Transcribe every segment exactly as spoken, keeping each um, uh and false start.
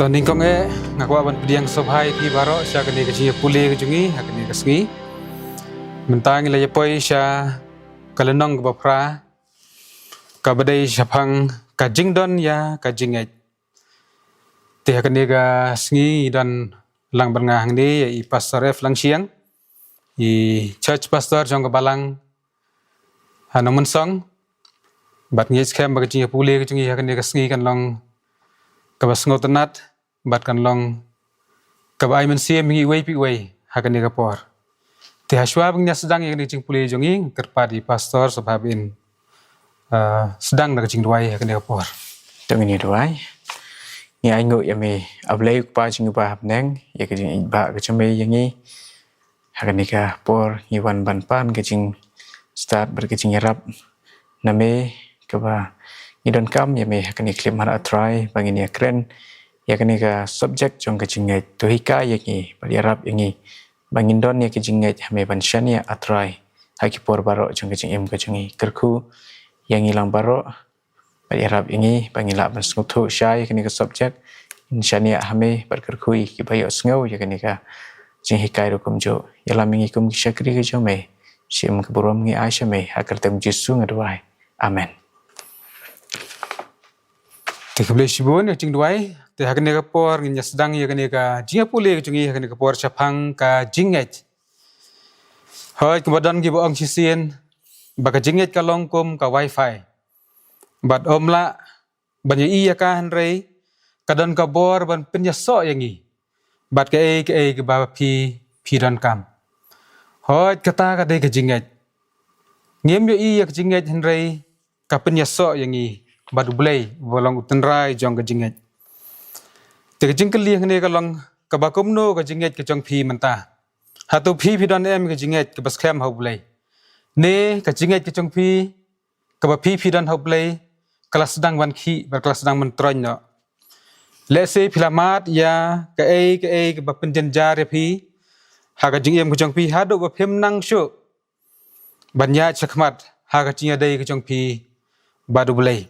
Nyngkong eh, nga kwah ban pdiang sngewbha ïa phi baroh sha kane ka jingïapule ka jong ngi ha kane ka sngi. Mynta ngi la ïapoi sha ka lynnong kaba phra, kaba dei shaphang ka jingdon ïa ka jingngeit. Te ha kane ka sngi ngi don lang bad nga hangne ïa i Pastor F Langshiang, i Church Pastor jong ka Balang ha Nongmynsong. Bad ngi skhem ba ka jingïapule ka jong ngi ha kane ka sngi kan long kaba sngewtynnat bad kan long kaba ai mynsiem ïa ngi iwei pa iwei ha kane ka por. Te hashwa ban ïa sdang ïa kane ka jingpule jong ngi, kyrpad ïa i Pastor sngewbha ban, ah, sdang da ka jingduwai ha kane ka por. To ngin ïa duwai. Ngi ainguh ïa me, A Blei U Kpa jong ngi ba ha bneng, ïa ka jingïeit ba ka jong me ïa ngi ha kane ka por. Ngi wan ban pan ka jingstad bad ka jingïarap na me, kaba ngi donkam ïa me ha kane ka khyllipmat, A Trai, ba ngin ïakren ïa kane ka subject jong ka jingngeit. To hikai ïa ngi bad ïarap ïa ngi ba ngin don ïa ka jingngeit ha me ban shaniah, A Trai, ha ki por baroh jong ka jingim ka jong ngi. Kyrkhu ïa ngi lang baroh bad ïarap ïa ngi ba ngin lah ban sngewthuh shai ïa kane ka subject. Ngin shaniah ha me bad kyrkhu ïa kiba ïohsngew ïa kane ka jinghikai ruh kumjuh. Ïalam ïa ngi kum ki shakri ka jong me. Shim ka burom ngi ai sha me, ha ka kyrteng U Jisu nga duwai. Amen. Te khublei shibun ïa ka jingduwai. Te ha kane ka por ngin ïa sdang ïa kane ka jingïapule ka jong ngi ha kane ka por shaphang ka jingngeit. Hooid, kumba don kiba ong shisien ba ka jingngeit ka long kum ka wifi. Bad ym lah ban ïohi ïa ka, hynrei ka don ka bor ban pynïasoh ïa ngi bad kaei kaei kaba phi, phi donkam. Hooid, kata ka dei ka jingngeit. Ngim ïohi ïa ka jingngeit, hynrei ka pynïasoh ïa ngi bad U Blei uba long u tynrai jong ka jingngeit. Te ka jingkylli hangne ka long, kaba kumno ka jingngeit ka jong phi mynta? Hato phi, phi don em ka jingngeit kaba skhem ha U Blei, ne ka jingngeit ka jong phi kaba phi, phi don ha U Blei ka la sdang ban khih bad ka la sdang ban troiñ noh? Lehse phi la mad ïa kaei kaei kaba pynjynjar ïa phi ha ka jingim ka jong phi haduh ba phim nang shuh ban ïaid shakhmat ha ka jingïadei ka jong phi bad U Blei.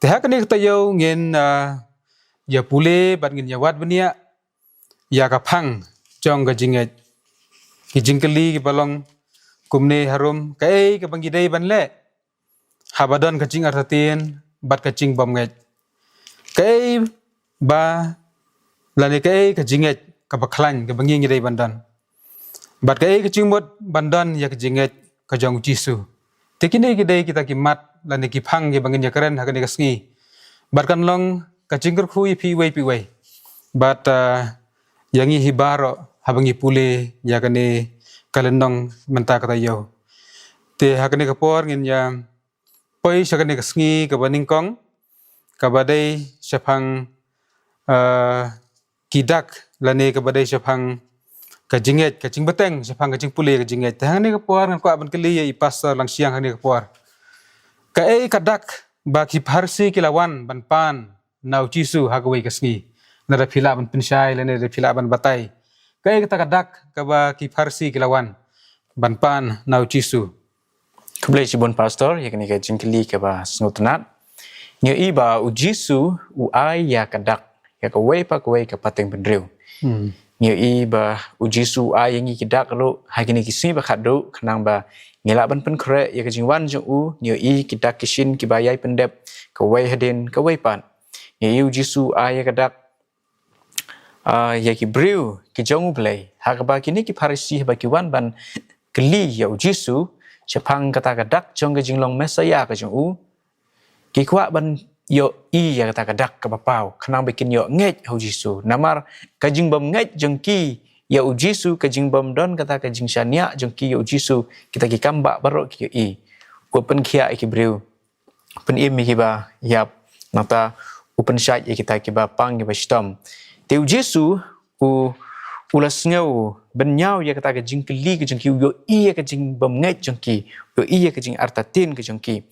Te ha kane ka taïew ngin, ah, ïapule bad ngin ïawad bniah ïa ka phang jong ka jingngeit. Ki jingkylli kiba long kumne harum: kaei kaba ngi dei ban leh haba don ka jingartatien bad ka jingbymngeit? Kaei ba, lane kaei ka jingngeit kaba khlaiñ kaba ngi, ngi dei ban don? Bad kaei ka jingmut ban don ïa ka jingngeit ka jong U Jisu? Te kine ki dei kita ki mat lane ki phang kiba ngin ïakren ha kane ka sngi. Bad kan long ka jingkyrkhu ïa phi iwei pa iwei bad, ah, ïa ngi hi baroh haba ngi pule ïa kane ka lynnong mynta ka taïew. Te ha kane ka por ngin ïa poi sha kane ka sngi kaba nyngkong, kaba dei shaphang, ah, ki dak, lane kaba dei shaphang ka jingngeit, ka jingbteng shaphang ka jingpule ka jingngeit. Te ha kane ka por ngan kwah ban kylli ïa i Pastor Langshiang ha kane ka por: kaei ka dak ba ki Pharisi ki la wan ban pan na U Jisu ha kawei ka sngi? Lada phi lah ban pynshai lane lada phi lah ban batai, kaei kata ka dak kaba ki Pharisi ki la wan ban pan na U Jisu? Khublei shibun Pastor ïa kane ka jingkylli kaba sngewtynnat. Ngi ïohi ba U Jisu u ai ïa ka dak ïa kawei pa kawei ka pateng bynriew. Hmm. Ngi ïohi ba U Jisu u ai ïa ngi ki dak ruh ha kine ki sngi ba khatduh, khnang ba ngi lah ban pynkhreh ïa ka jingwan jong u. Ngi ïohi ki dak ki shin kiba ïai pyndep kawei hadien kawei pat. Ngi ïohi U Jisu u ai ïa ka dak, ah, ïa ki briew ki jong U Blei. Ha kaba kine ki Pharisi haba ki wan ban kylli ïa U Jisu shaphang kata ka dak jong ka jinglong Messaïah ka jong u, ki kwah ban ïohi ïa kata ka dak kaba paw, khnang ba kin ïoh ngeit ha U Jisu. Namar ka jingbymngeit jong ki ïa U Jisu, ka jingbymdon kata ka jingshaniah jong ki ïa U Jisu, kita ki kam ba baroh ki ïohi. U pynkhiah ïa ki briew, pynim ïa kiba ïap, nangta u pynshait ïa kita kiba pang kiba shitom. Te U Jisu u, u la sngew bynñiaw ïa kata ka jingkylli ka jong ki, u ïohi ïa ka jingbymngeit jong ki, u ïohi ïa ka jingartatien ka jong ki.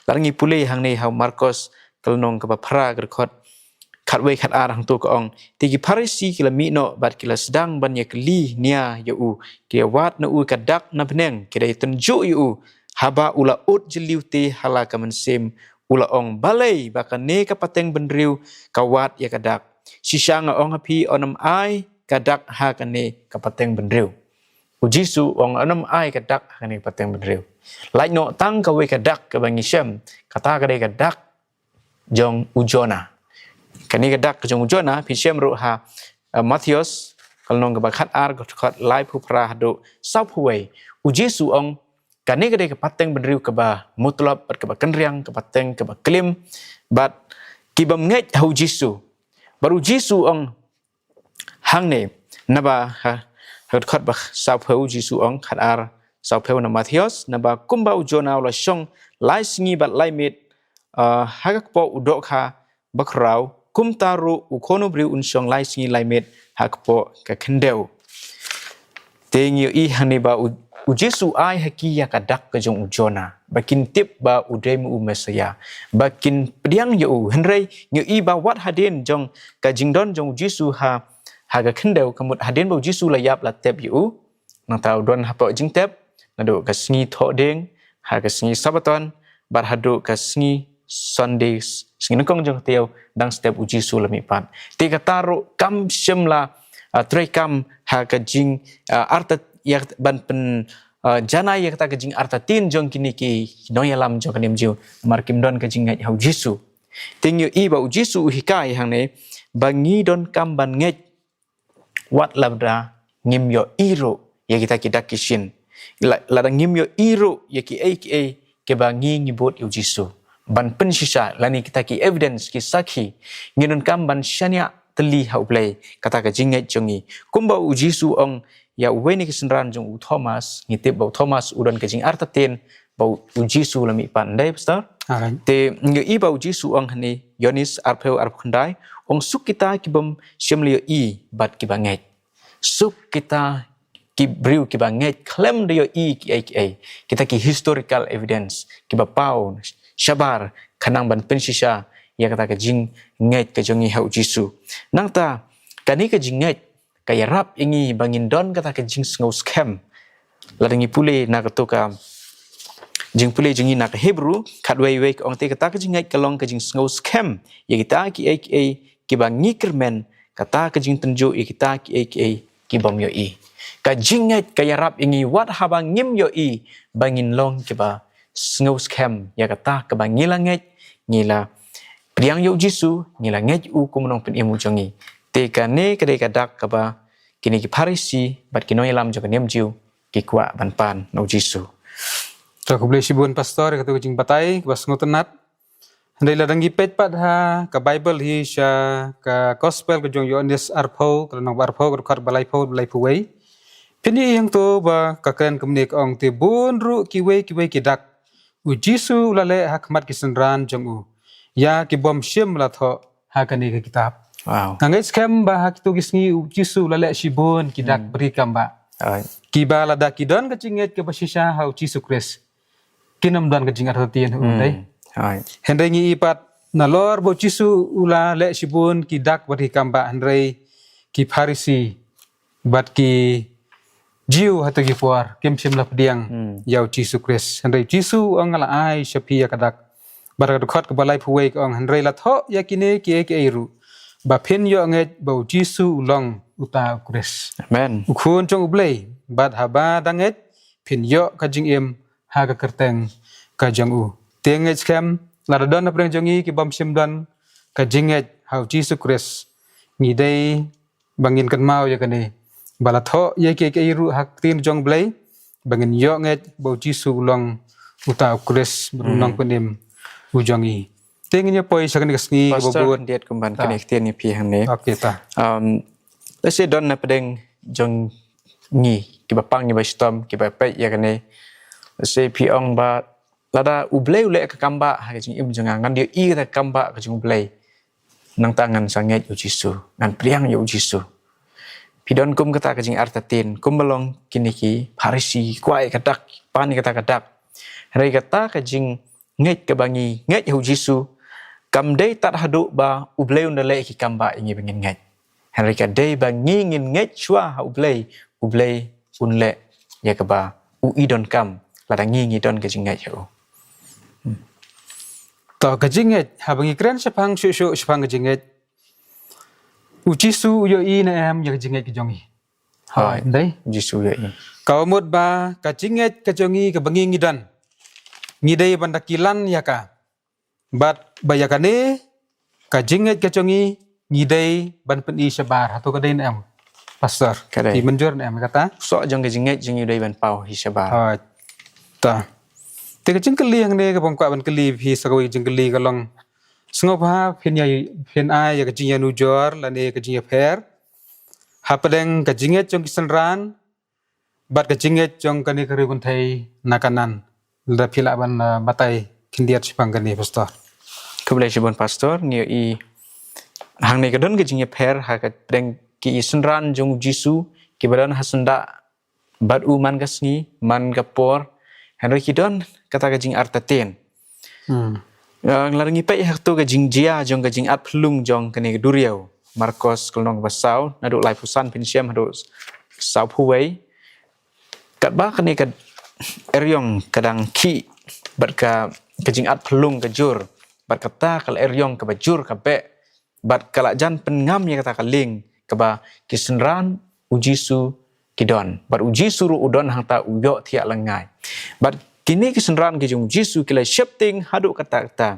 Lada ngi pule hangne ha u Markos ka lynnong kaba phra, ka dkhot khatwei khatar, hangto ka ong: Te ki Pharisi ki la mih noh bad ki la sdang ban ïakylli nia ïa u. Ki la wad na u ka dak na bneng, ki la ïatynjuh ïa u. Haba u la ud jylliew te ha la ka mynsiem, u la ong: Balei ba kane ka pateng bynriew ka wad ïa ka dak? shisha nga ong ha phi, yn ym ai ka dak ha kane ka pateng bynriew. U Jisu u ong yn ym ai ka dak ha kane ka pateng bynriew. Lait noh tang kawei ka dak kaba ngi shem, kata ka dei ka dak jong u Jonah. Kane ka dak jong u Jonah phin shem ruh ha, eh, Mathaios, ka lynnong kaba khatar, ka dkhot laiphew phra haduh sawphew wei. U Jisu u ong, kane ka dei ka pateng bynriew kaba mutlop, bad kaba kynriang, ka pateng kaba klim, bad ki bym ngeit ha u Jisu. Bad u Jisu u ong hangne, naba ha, ha ka dkhot ba sawphew u Jisu u ong, khatar sawphew na Mathaios, naba kumba u Jonah u la shong lai sngi bad lai miet, eh, ha ka kpoh u dohkha bakhraw, kumta ruh u Khun u briew un shong lai sngi lai miet ha kpoh ka khyndew. Te ngi ïohi hangne ba u, u Jisu u ai ha ki ïa ka dak ka jong u Jonah, ba kin tip ba u dei ma u Messiah, ba kin pdiang ïa u. Hynrei ngi ïohi ba wat hadien jong ka jingdon jong u Jisu ha, ha ka khyndew, ka mut hadien ba u Jisu u la ïap la tep ïa u. Nangta u don hapoh jingtep naduh ka sngi thohdieng, ha ka sngi Sabbaton, bad haduh ka sngi Sunday, sngi nyngkong jong ka taïew, dang step u Jisu la mihpat. Te kata ruh kam shym la, ah, treikam ha ka jing, ah, arta, ïa ban pyn, ah, janai ïa kata ka jingartatien jong kine ki nongïalam jong ka niam Jiw, namar kim don ka jingngeit ha u Jisu. Te ngi ïohi ba u Jisu u hikai hangne ba ngi donkam ban ngeit wat lada ngim ïohi ruh ïa kita ki dak ki shin. La, lada ngim ïohi ruh ïa kiei kiei kiba ngi ngi bud ïa u Jisu ban pynshisha, lane kita ki evidence, ki sakhi, ngi donkam ban shaniah tylli ha u Blei, kata ka jingngeit jong ngi. Kumba u Jisu u ong ïa uwei na ki synran jong u Thomas, ngi tip ba u Thomas u don ka jingartatien ba u, u Jisu u la mihpat, ym dei, Pastor? Alright. Te ngi ïohi ba u Jisu u ong hangne, Ïoannis arphew, arphew khyndai, u ong, suk kita ki bym shym la ïohi bad kiba ngeit. Suk kita ki briew kiba ngeit khlem da ïohi kiei kiei. Kita ki historical evidence kiba paw shabar khnang ban pynshisha ïa kata ka jingngeit ka jong ngi ha u Jisu. Nangta kane ka jingngeit ka ïarap ïa ngi ba ngin don kata ka jingsngew skhem. Lada ngi pule na kato ka jingpule jong ngi na ka Hebru khatwei wei, ka ong te, kata ka jingngeit ka long ka jingsngew skhem ïa kita kiei kiei kiba ngi kyrmen, kata ka jingtynjuh ïa kita kiei kiei ki bym ïohi. Ka jingngeit ka ïarap ïa ngi wat haba ngim ïohi, ba ngin long kiba sngew skhem ïa kata kaba ngi la ngeit, ngi la pdiang ïa u Jisu, ngi la ngeit u kum u nongpynim u jong ngi. Te kane ka dei ka dak kaba kine ki Pharisi bad ki nongïalam jong ka niam Jiw ki kwah ban pan na u Jisu. To khublei shibun Pastor ïa kato ka jingbatai kaba sngewtynnat. Hynrei lada ngi peit pat ha ka Baibl hi sha ka Gospel ka jong u Ïoannis arphew, ka lynnong ba arphew, ka dkhot ba laiphew, ba laiphew wei, phin ïohi hangto ba ka kren kumne, ka ong te, bun ruh kiwei kiwei ki dak u Jisu u la leh ha khmat ki synran jong u, ïa ki bym shym la thoh ha kane ka kitab. Wow. Nga ngeit skhem ba ha kito ki sngi u Jisu u la leh shibun ki dak bad ki kambah. Alright. Kiba lada ki don ka jingngeit kaba shisha ha u Jisu Khrist, kin ym don ka jingartatien, ym dei? Alright. Hynrei ngi ïohi pat nalor ba u Jisu u la leh shibun ki dak bad ki kambah, hynrei ki Pharisi bad ki Jiw hato ki por kim shym la pdiang ïa u Jisu Khrist. Hynrei u Jisu u ong, nga la ai sha phi ïa ka dak. Bad ka dkhot kaba laiphew wei ka ong, hynrei la thoh ïa kine kiei kiei ruh ba phin ïoh ngeit ba u Jisu u long uta u Khrist, Amen, u Khun jong u Blei, bad haba dang ngeit phin ïoh ka jingim ha ka kyrteng ka jong u. Te ngeit skhem lada don na pdeng jong ngi ki bym shym don ka jingngeit ha u Jisu Khrist, ngi dei ba ngin kynmaw ïa kane, ba la thoh ïa kiei kiei ruh ha ka ktien jong u Blei ba ngin ïoh ngeit ba u Jisu u long uta u Khrist, ba u nongpynim u jong ngi. Te ngin ïa poi sha kane ka sngi kaba bud. Pastor, khyndiat kumban kane ka ktien ïa phi hangne. Okay ta. Um, lehse don na pdeng jong ngi kiba pang, kiba shitom, kiba peit ïa kane. Lehse phi ong ba lada u Blei u leh ka kambah ha ka jingim jong nga, ngan ïohi kata ka kambah ka jong u Blei, nangta ngan sa ngeit u Jisu, ngan pdiang ïa u Jisu. Phi don kum kata ka jingartatien, kumba long kine ki Pharisi, kwah ïa ka dak, pan ïa kata ka dak. Hynrei kata ka jingngeit kaba ngi ngeit ha u Jisu kam dei tad haduh ba u Blei un da leh ki kambah ïa ngi ba ngin ngeit. Hynrei ka dei ba ngi ngin ngeit shuwa ha u Blei, u Blei un leh ïa kaba u i donkam, lada ngi ngi don ka jingngeit ha u. Hmm. To ka jingngeit, haba ngi kren shaphang shuh shuh shaphang ka jingngeit, U Jisu u ïohi ne em ïa ka jingngeit ka jong ngi? Hooid. Dei. U Jisu u ïohi. Ka mut ba ka jingngeit ka jong ngi kaba ngi ngi don, ngi dei ban da kilan ïa ka. Bad ba ïa kane ka jingngeit ka jong ngi, ngi dei ban pyni shabar. Hato ka dei ne em, Pastor? Ka dei. Ki mynjur ne em kata? Soh jong ka jingngeit jong ngi u dei ban paw hi shabar. Hooid. Ta. Te ka jingkylli hangne kaba nga kwah ban kylli phi sa kawei ka jingkylli ka long, sngewbha phin ïa, phin ai ïa ka jingïanujor lane ka jingïapher hapdeng ka jingngeit jong ki synran bad ka jingngeit jong kane ka ri kynthei na Kanaan. Lada phi lah ban, ah, batai khyndiat shaphang kane, Pastor. Khublei shibun, Pastor. Ngi ïohi hangne ka don ka jingïapher ha ka pdeng ki synran jong u Jisu kiba don ha syndah bad u man ka sngi man ka por, hynrei ki don kata ka jingartatien. Hmm. Ah, lada ngi peit ha kato ka jingjia jong ka jingatphyllung jong kane ka duriaw, Markos ka lynnong ba saw, naduh laiphew san phin shem haduh sawphew wei. Katba kane ka eriong ka dang khih bad ka, ka jingatphyllung ka jur, bad kata ka eriong kaba jur ka beh, bad ka la jan pynngam ïa kata ka lieng kaba ki synran u Jisu ki don. Bad u Jisu ruh u don hangta, u ïohthiah lyngngai. Bad kine ki synran ki jong u Jisu ki la sheptieng haduh katta katta.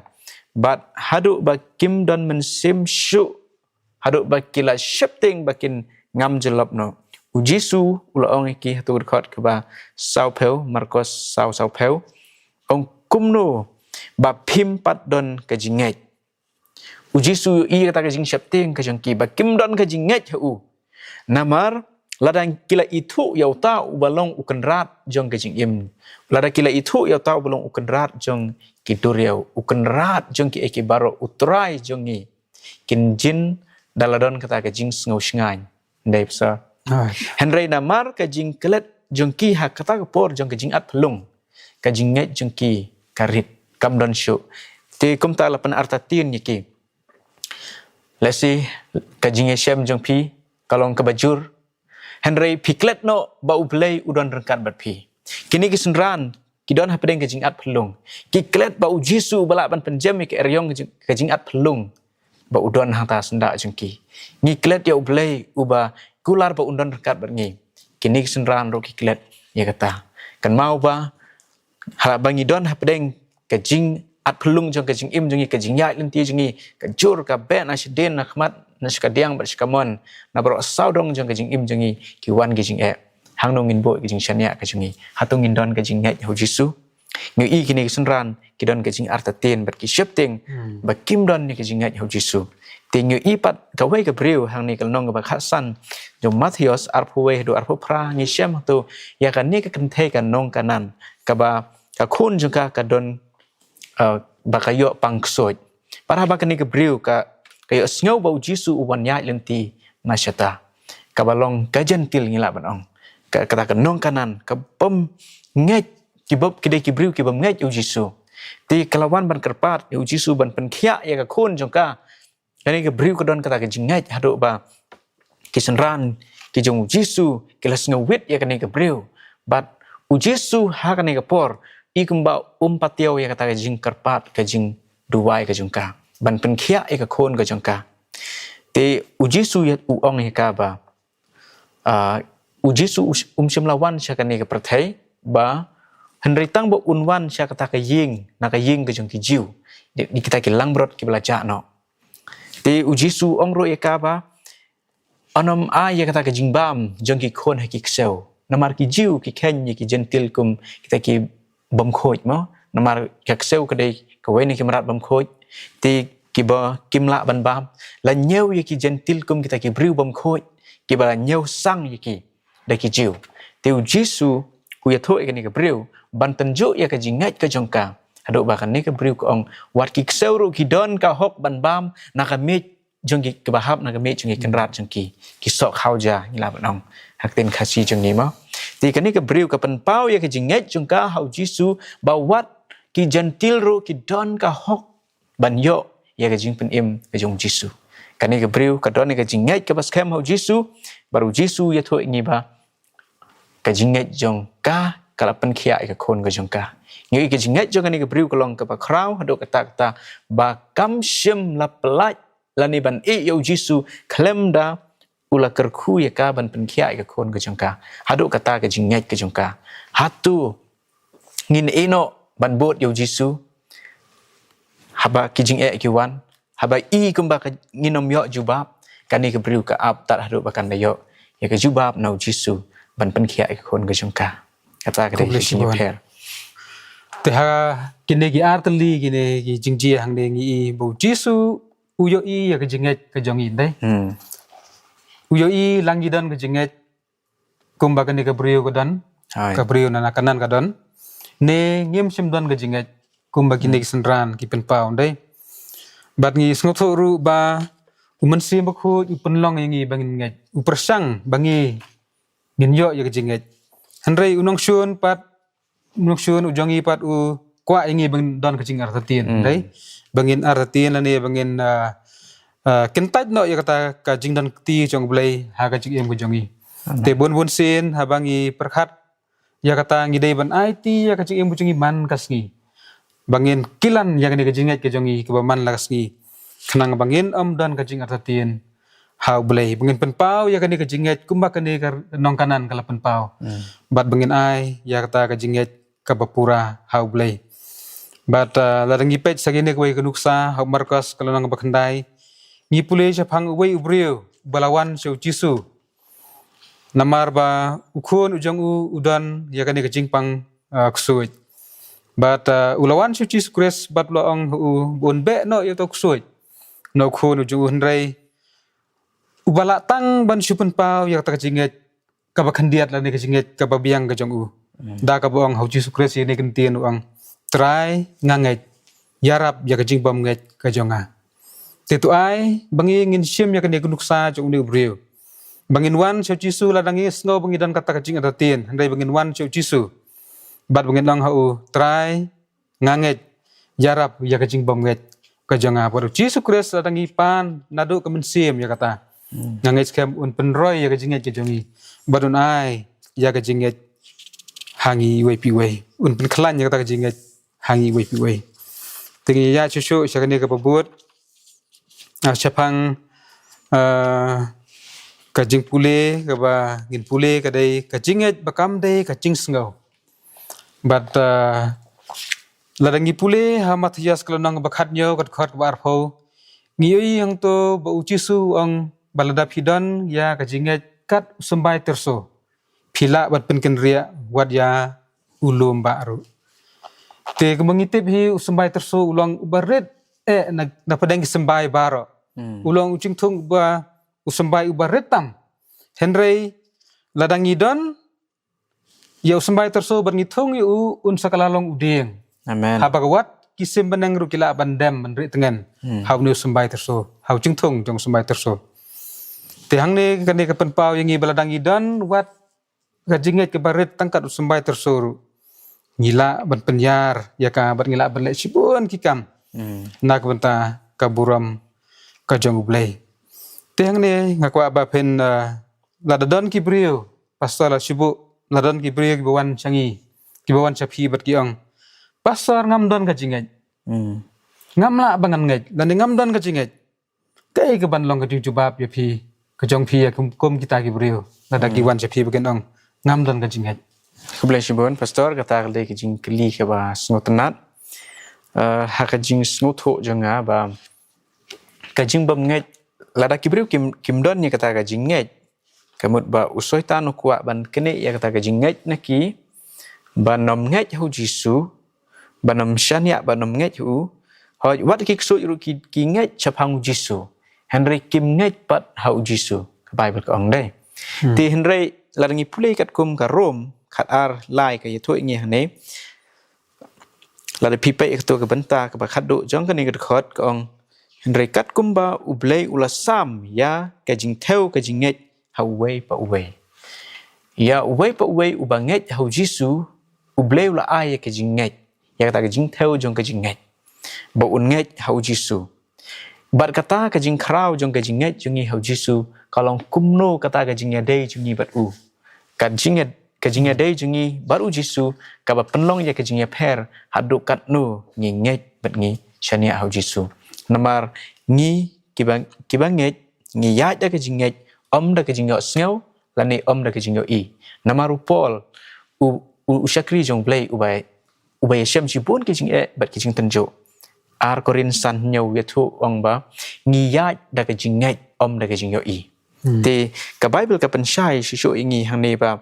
Bad haduh ba kim don mynsiem shuh, haduh ba ki la sheptieng ba kin ngam jyllop noh. U Jisu u la ong ïa ki ha kato ka dkhot kaba sawphew, Markos saw sawphew. Ong, kumno ba phim pat don ka jingngeit? U Jisu u ïohi ïa kata ka jingsheptieng ka jong ki ba kim don ka jingngeit ha u. Namar lada ki la ithuh ïa uta uba long u kynrad jong ka jingim, lada ki la ithuh ïa uta uba long u kynrad jong ki duriaw, u kynrad jong kiei kiei baroh, u Trai jong ngi, kin jin da la don kata ka jingsngew shngaiñ. Dei, Pastor? Hooid. Hynrei namar ka jingklet jong ki ha kata ka por jong ka jingatphyllung, ka jingngeit jong ki ka rit, kam don shuh. Te kumta la pynartatien ïa ki. Lehse ka jingïashem jong phi ka long kaba jur, hynrei phi klet noh ba U Blei u don ryngkat bad phi. Kine ki synran ki don hapdeng ka jingatphyllung. Ki klet ba u Jisu uba lah ban pynjem ïa ka eriong ka jing, ka jingatphyllung, ba u don hangta syndah jong ki. Ngi klet ïa U Blei uba kular ba un don ryngkat bad ngi. Kine ki synran ruh ki klet ïa kata. Kynmaw ba, ha ba ngi don hapdeng ka jingatphyllung jong ka jingim jong ngi, ka jingïaid lynti jong ngi ka jur ka beh na shadien, na khmat, na shakadiang bad shakamon, na baroh sawdong jong ka jingim jong ngi ki wan ki jingeh. Hangno ngin buh ka jingshaniah ka jong ngi? Hato ngin don ka jingngeit ha u Jisu? Ngi ïohi kine ki synran ki don ka jingartatien bad ki sheptieng, hmm, ba kim don ïa ka jingngeit ha u Jisu. Te ngi ïohi pat kawei ka briew hangne ka lynnong kaba khatsan jong u Mathaios arphew wei haduh arphew phra, ngi shem hato ïa kane ka kynthei ka nong Kanaan kaba ka khun jong ka ka don, uh, ba ka ïoh pang ksuid. Pat haba kane ka briew ka, ka ïohsngew ba u Jisu u wan ïaid lynti na shata, kaba long ka Jentil, ngi lah ban ong, ka, kata ka nong Kanaan, ka bym ngeit, ki bym, ki dei ki briew ki bym ngeit ïa u Jisu. Te ka la wan ban kyrpad ïa u Jisu ban pynkhiah ïa ka khun jong ka. Kane ka briew ka don kata ka jingngeit haduh ba ki synran ki jong u Jisu ki la sngewwit ïa kane ka briew. Bad u Jisu ha kane ka por i kumba um patiaw ïa kata ka jingkyrpad, ka jingduwai ka jong ka ban pynkhiah ïa ka khun ka jong ka. Te u Jisu ïa u ong ïa ka ba, ah, u Jisu u sh-, um shym la wan sha kane ka pyrthei ba, hynrei tang ba un wan sha kata ka ïing, na ka ïing ka jong ki Jiw, ïa, ïa kita ki langbrot kiba la jah noh. Te u Jisu u ong ruh ïa ka ba, un ym ai ïa kata ka jingbam jong ki khun ha ki ksew. Namar ki Jiw ki kheiñ ïa ki Jentil kum kita ki bymkhuid mo. Namar ka ksew ka dei kawei na ki mrad bymkhuid. Te kiba kim lah ban bam. La ñiew ïa ki Jentil kum kita ki briew bymkhuid, kiba la ñiew sang ïa ki da ki Jiw. Te u Jisu u ïathuh ïa kane ka briew ban tynjuh ïa ka jingngeit ka jong ka. Haduh ba kane ka briew ka ong, wat ki ksew ruh ki don ka hok ban bam na ka miej jong ki, kiba hap na ka miej jong ki kynrad jong ki, ki soh khawja, ngi lah ban ong ha ka ktien Khasi jong ngi mo. Te kane ka briew ka pynpaw ïa ka jingngeit jong ka ha u Jisu ba wat ki Jentil ruh ki don ka hok ban ïoh ïa ka jingpynim ka jong u Jisu. Kane ka briew ka don ïa ka jingngeit kaba skhem ha u Jisu, bad u Jisu u ïathuh ïa ngi ba ka jingngeit jong ka ka la pynkhiah ïa ka khun ka jong ka. Ngi ïohi ka jingngeit jong kane ka briew ka long kaba khraw haduh katta katta ba kam shym la pyllait lane ban ïeh ïa u Jisu khlem da u la kyrkhu ïa ka ban pynkhiah ïa ka khun ka jong ka. Haduh kata ka jingngeit ka jong ka. Hato ngin ïeh noh ban bud ïa u Jisu haba ki jingeh ki wan, haba i kumba ka ngin ym ïoh jubab, kane ka briew ka ap tad haduh ba kan da ïoh ïa ka jubab na u Jisu ban pynkhiah ïa ka khun ka jong ka. Kata ka dei ka jingïapher. Te ha kine ki ar tylli kine ki jingjia hangne ngi i ba u Jisu u ïohi ïa ka jingngeit ka jong ngi, dei. Hmm. U ïohi lada ngi don ka jingngeit kumba kane ka briew ka don, hai, ka briew na Kanaan ka don, ne ngim shym don ka jingngeit kumba kine ki synran ki pynpaw, dei. Bad ngi sngewthuh ruh ba u Mynsiem Bakhuid u pynlong ïa ngi ba ngin ngeit, u pyrshang ba ngi ngin ïoh ïa ka jingngeit. Hynrei u nongshun pat, u nongshun u jong ngi pat u kwah ïa ngi ba ngin don ka jingartatien, hmm, dei. Ba ngin artatien lane ba ngin, ah, ah, kyntait noh ïa kata ka jingdon kti jong U Blei ha ka jingim ka jong ngi. Amen. Te bun bun sien haba ngi pyrkhat ïa kata ngi dei ban aiti ïa ka jingim ka jong ngi man ka sngi. Ba ngin kilan ïa kane ka jingngeit ka jong ngi kaba man la ka sngi. Khnang ba ngin ym don ka jingartatien ha U Blei. Ba ngin pynpaw ïa kane ka jingngeit kumba kane ka nong Kanaan ka la pynpaw. Hmm. Bad ba ngin ai ïa kata ka jingngeit kaba pura ha U Blei. Bad, ah, lada ngi peit sa kine kawei ka nuksa ha u Markos ka lynnong ba khyndai, ngi pule shaphang uwei u briew ba la wan sha u Jisu. Namar ba u khun u jong u u don ïa kane ka jingpang, ah, ksuid. Bad, ah, u la wan sha u Jisu Khrist bad u la ong ha u ba un beh noh ïa uta u ksuid na u khun u jong u, hynrei uba lah tang ban shu pynpaw ïa kata ka jingngeit kaba khyndiat lane ka jingngeit kaba biang ka jong u. Hmm. Da kaba ong ha u Jisu Khrist ïa kane ka ktien u ong, "Trai, nga ngeit, ïarap ïa ka jingbymngeit ka jong nga." Te to ai ba ngi ngin shim ïa kane ka nuksa jong une u briew. Ba ngin wan sha u Jisu lada ngi sngew ba ngi don kata ka jingartatien, hynrei ba ngin wan sha u Jisu. Bad ba ngin ong ha u, "Trai, nga ngeit, ïarap ïa ka jingbymngeit ka jong nga." Bad u Jisu Khrist lada ngi pan naduh ka mynsiem ïa kata, hmm, nga ngeit skhem un pynroi ïa ka jingngeit ka jong ngi. Bad un ai ïa ka jingngeit ha ngi iwei pa iwei. Un pynkhlaiñ ïa kata ka jingngeit ha ngi iwei pa iwei. Te ngi ïa shuh shuh sha kane kaba bud, ah, shaphang, ah, ka jingpule kaba ngin pule ka dei ka jingngeit ba kam dei ka jingsngew. Bad, ah, lada ngi pule ha Mathaios ka lynnong ba khathynñiew ka dkhot kaba arphew, ngi ïohi hangto ba u Jisu u ong ba lada phi don ïa ka jingngeit kat u symbai tyrso, phi lah ban pynkynriah wat ïa u lum bah ruh. Te kumba ngi tip hi u symbai tyrso u long uba rit eh na, na pdeng ki symbai baroh. Hmm. U long u jingthung uba, u symbai uba rit tam. Hynrei lada ngi don ïa u symbai tyrso bad ngi thung ïa u, un sa ka la long u dieng. Amen. Haba ka wat ki sim bneng ruh ki lah ban dem ban rieh tngen. Hmm. Ha une u symbai tyrso, ha u jingthung jong u symbai tyrso. Te hangne kane ka pynpaw ïa ngi ba lada ngi don wat ka jingngeit kaba rit tang kat u symbai tyrso ruh, ngi lah ban pynïar ïa ka bad ngi lah ban leh shibun ki kam, hmm, na ka bynta ka burom ka jong U Blei. Te hangne nga kwah ba phin, ah, lada don ki briew, Pastor, la shu buh, la don ki briew kiba wan sha ngi, kiba wan sha phi bad ki ong, "Pastor, ngam don ka jingngeit." Hmm. "Ngam lah ba ngan ngeit," lane "Ngam don ka jingngeit." Kaei kaban long ka jingjubab ïa phi, ka jong phi ïa kum, kum kita ki briew lada ki, hmm, wan sha phi ba kin ong, "Ngam don ka jingngeit"? Khublei shibun Pastor, kata ka dei ka jingkylli kaba sngewtynnat. Eh, ha ka jingsngewthuh jong nga ba ka jingbymngeit, lada ki briew kim, kim don ïa kata ka jingngeit, ka mut ba u Soitan u kwah ban knieh ïa kata ka jingngeit na ki, ban ym ngeit ha u Jisu, ban ym shaniah, ban ym ngeit ha u. Hooid, wat ki ksuid ruh ki, ki ngeit shaphang u Jisu, hynrei kim ngeit pat ha u Jisu, ka Baibl ka ong, dei. Hmm. Te hynrei lada ngi pule katkum ka Rom khatar lai ka ïathuh ïa ngi hangne, lada phi peit ïa kato ka bynta kaba khatduh jong kane ka dkhot ka ong, "Hynrei katkum ba U Blei u la sam ïa ka jingthew ka jingngeit ha uwei pa uwei." Ïa uwei pa uwei uba ngeit ha u Jisu, U Blei u la ai ïa ka jingngeit, ïa kata ka jingthew jong ka jingngeit, ba un ngeit ha u Jisu. Bad kata ka jingkhraw jong ka jingngeit jong ngi ha u Jisu ka long kumno kata ka jingïadei jong ngi bad u. Ka jingïa-, ka jingïadei jong ngi bad u Jisu kaba pynlong ïa ka jingïapher haduh katno ngi ngeit bad ngi shaniah ha u Jisu. Namar ngi kiba, kiba ngeit, ngi ïaid da ka jingngeit, ym da ka jingïohsngew, lane ym da ka jingïohi. Namar u Paul, u, u, u shakri jong U Blei, uba, uba ïashem shibun ki jingeh, bad ki jingtynjuh. Ar Korinth san hynñiew ïathuh ong ba, ngi ïaid da ka jingngeit, ym da ka jingïohi. Hmm. Te, ka Bible ka pynshai shisha ïa ngi hangne ba,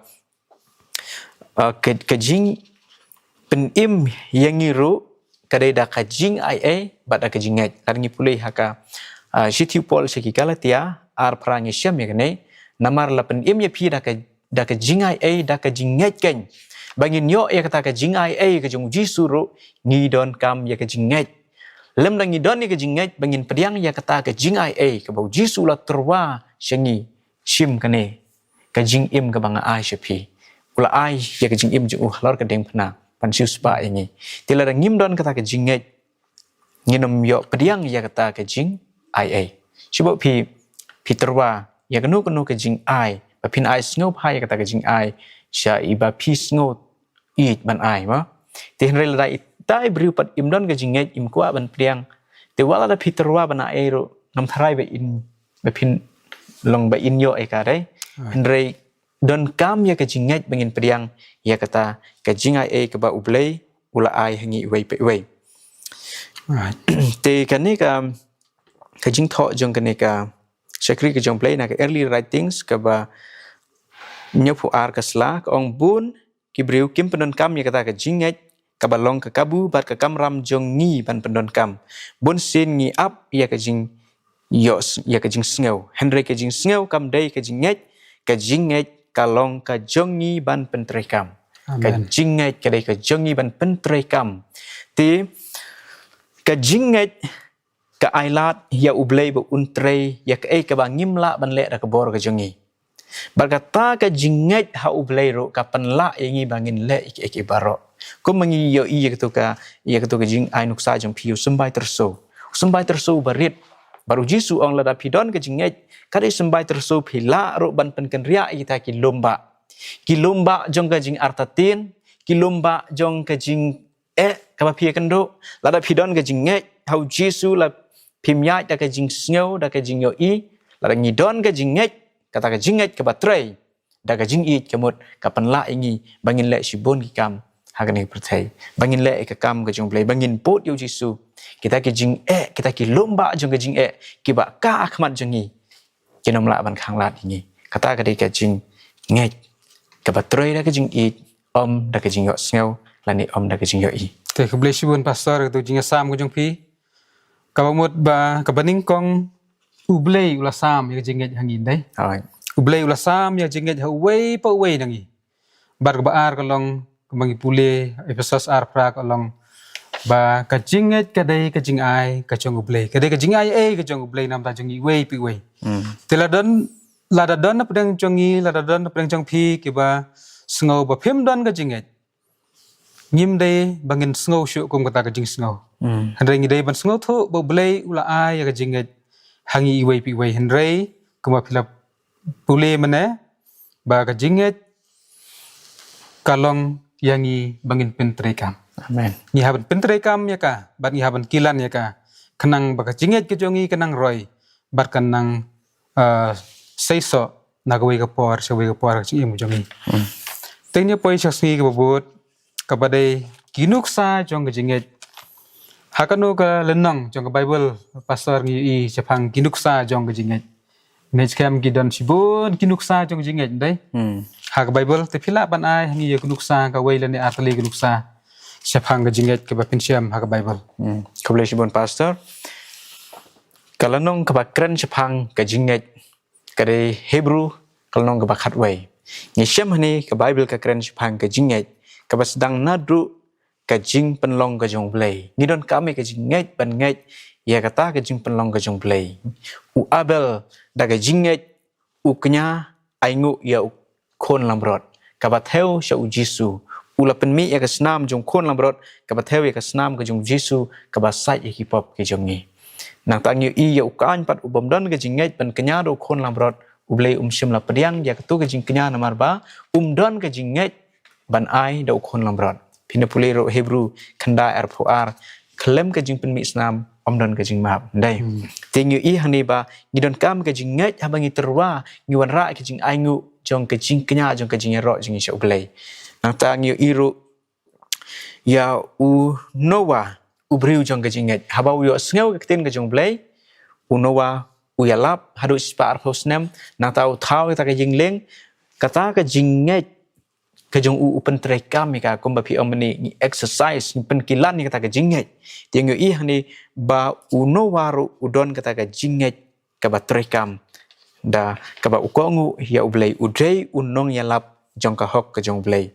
uh, ka, ka jingpynim ïa ngi ruh, ka dei da ka jingai ei, bad da ka jingngeit. Lada ngi pule ha ka, uh, shithi u Paul sha ki Galatia, ar phra ngi shem ïa kane, namar la pynim ïa phi da ka, da ka jingai ei, da ka jingngeit kein. Ba ngin ïoh ïa kata ka jingai ei, ka jong U Jisu ruh, ngi donkam ïa ka jingngeit. Lymda ngi don ïa ka jingngeit, ba ngin pdiang ïa kata ka jingai ei, kaba U Jisu u la tyrwa sha ngi, shim kane. Ka jingim kaba nga ai sha phi. U la ai ïa ka jingim jong u halor ka diengphna. Ban siew spah ïa ngi. Te lada ngim don kata ka jingngeit. Ngin ym ïoh pdiang ïa kata ka jingai ei. Shu ba phi, phi tyrwa ïa kano kano ka jingai. Ba phin ai sngewbha ïa kata ka jingai. Sha iba phi sngew ïeit ban ai, mo. Te hynrei lada ita i briew pat im don ka jingngeit, im kwah ban pdiang. Te wat lada phi tyrwa ban ai ruh, ngam tharai ba in, ba phin long ba in ïoh ïa ka, dei. Right. Hynrei donkam ïa ka jingngeit ba ngin pdiang ïa kata ka jingai ei kaba U Blei u la ai ha ngi iwei pa iwei. Right. Te kane ka, ka jingthoh jong kane ka shakri ka jong U Blei na ka Early Writings kaba hynñiewphew ar ka sla, ka ong bun ki briew kim pyndonkam ïa kata ka jingngeit kaba long ka kabu bad ka kamram jong ngi ban pyndonkam. Bun sien ngi ap ïa ka jing ïoh s-, ïa ka jingsngew. Hynrei ka jingsngew kam dei ka jingngeit, ka jingngeit ka long ka jong ngi ban pyntreikam. Ka Amen. Jingngeit ka dei ka jong ngi ban pyntreikam. Te ka jingngeit ka ai lad ïa U Blei ba un trei ïa kaei kaba ngim lah ban leh da ka bor ka jong ngi. Bad kata ka jingngeit ha U Blei ruh ka pynlah ïa ngi ba ngin leh ïa kiei kiei baroh. Kumba ngi ïohi ïa kato ka, ïa kato ka jingai nuksa jong phi, u symbai tyrso. U symbai tyrso ba rit. Bad U Jisu u ong lada phi don ka jingngeit, ka dei symbai tyrso, phi lah ruh ban pynkynriah ïa kita ki lum bah. Ki lum bah jong ka jingartatien, ki lum bah jong ka jing eh, kaba phi ïakynduh, lada phi don ka jingngeit ha U Jisu, la phim ïaid da ka jingsngew, da ka jingïohi, lada ngi don ka jingngeit, kata ka jingngeit kaba trei, da ka jingïeit ka mut ka pynlah ïa ngi ba ngin leh shibun ki kam ha kane ka pyrthei, ba ngin leh ïa ka kam ka jong U Blei, ba ngin bud ïa U Jisu. Kita ki jingeh, kita ki lum bah jong ka jingeh kiba ka ha khmat jong ngi, kin ym lah ban khanglad ïa ngi. Kata ka dei ka jingngeit kaba trei da ka jingïeit, ym da ka jingïohsngew lane ym da ka jingïohi. Te khublei shibun Pastor, kato ka jingïasam ka jong phi, kaba mut ba kaba nyngkong, U Blei u la sam ïa ka jingngeit ha ngi, dei. Hooid. U Blei u la sam ïa ka jingngeit ha uwei pa uwei na ngi. Bad kaba ar ka long, kumba ngi pule Ephesos ar phra ka long ba ka jingngeit ka dei ka jingai ka jong U Blei. Ka dei ka jingai ei ka jong U Blei namar jong ngi iwei pa iwei. Hmm. Te lada don, lada don na pdeng jong ngi, lada don na pdeng jong phi kiba sngew ba phim don ka jingngeit, ngim dei ba ngin sngew shuh kum kata ka jingsngew. Hmm. Hynrei ngi dei ban sngewthuh ba U Blei u la ai ïa ka jingngeit ha ngi iwei pa iwei, hynrei kumba phi la pule mynne ba ka jingngeit ka long ïa ngi ba ngin pyntreikam. Amen. Ngi hap ban pyntreikam ïa ka, bad ngi hap ban kilan ïa ka, khnang ba ka jingngeit ka jong ngi ka nang roi, bad ka nang, eh, seisoh na kawei ka por sha kawei ka por ha ka jingim ka jong ngi. Hmm. Te ngin ïa poi sha ka sngi kaba bud, kaba dei ki nuksa jong ka jingngeit. Ha kano ka lynnong jong ka Baibl, Pastor, ngi ïohi shaphang ki nuksa jong ka jingngeit? Ngeit skhem ki don shibun ki nuksa jong ka jingngeit, dei? Hmm. Ha ka Baibl, te phi lah ban ai ha ngi ïa ka nuksa kawei lane ar tylli ka nuksa shaphang ka jingngeit kaba phin shem ha ka Baibl? Hmm. Khublei shibun Pastor. Ka lynnong kaba kren shaphang ka jingngeit ka dei Hebru, ka lynnong kaba khatwei. Ngi shem hangne ka Baibl ka kren shaphang ka jingngeit, kaba sdang naduh ka jingpynlong ka jong U Blei. Ngi donkam ïa ka jingngeit ban ngeit ïa kata ka jingpynlong ka jong U Blei. U Abel da ka jingngeit u kñia ainguh ïa u khun langbrot, kaba thew sha U Jisu. U la pynmih ïa ka snam jong u khun langbrot, kaba thew ïa ka snam ka jong U Jisu, kaba sait ïa ki pop ki jong ngi. Nangta ngi ïohi ïa u Kain pat, u bym don ka jingngeit ban kñia da u khun langbrot, U Blei um shym la pdiang ïa kato ka jingkñia namar ba um don ka jingngeit ban ai da u khun langbrot. Phin da pule ruh Hebru khyndai arphew ar, khlem ka jingpynmih snam ym don ka jingmap. Dei. Hmm. Te ngi ïohi hangne ba ngi donkam ka jingngeit haba ngi tyrwa, ngi wanrah ka jingainguh jong ka jingkñia, jong ka jingïaroh jong ngi sha U Blei. Nangta ngi ïohi ruh ïa u Noah, u briew jong ka jingngeit. Haba u ïohsngew ka ktien ka jong U Blei, u Noah u ïalap haduh shispah arphew snem, nangta u thaw ïa kata ka jingleng, kata ka jingngeit ka jong u u pyntreikam ïa ka, kumba phi ong mynne ngi exercise, ngi pynkilan ïa kata ka jingngeit. Te ngi ïohi hangne ba u Noah ruh u don kata ka jingngeit kaba treikam, da kaba u kohnguh ïa U Blei, u dei u nongïalap jong ka hok ka jong U Blei.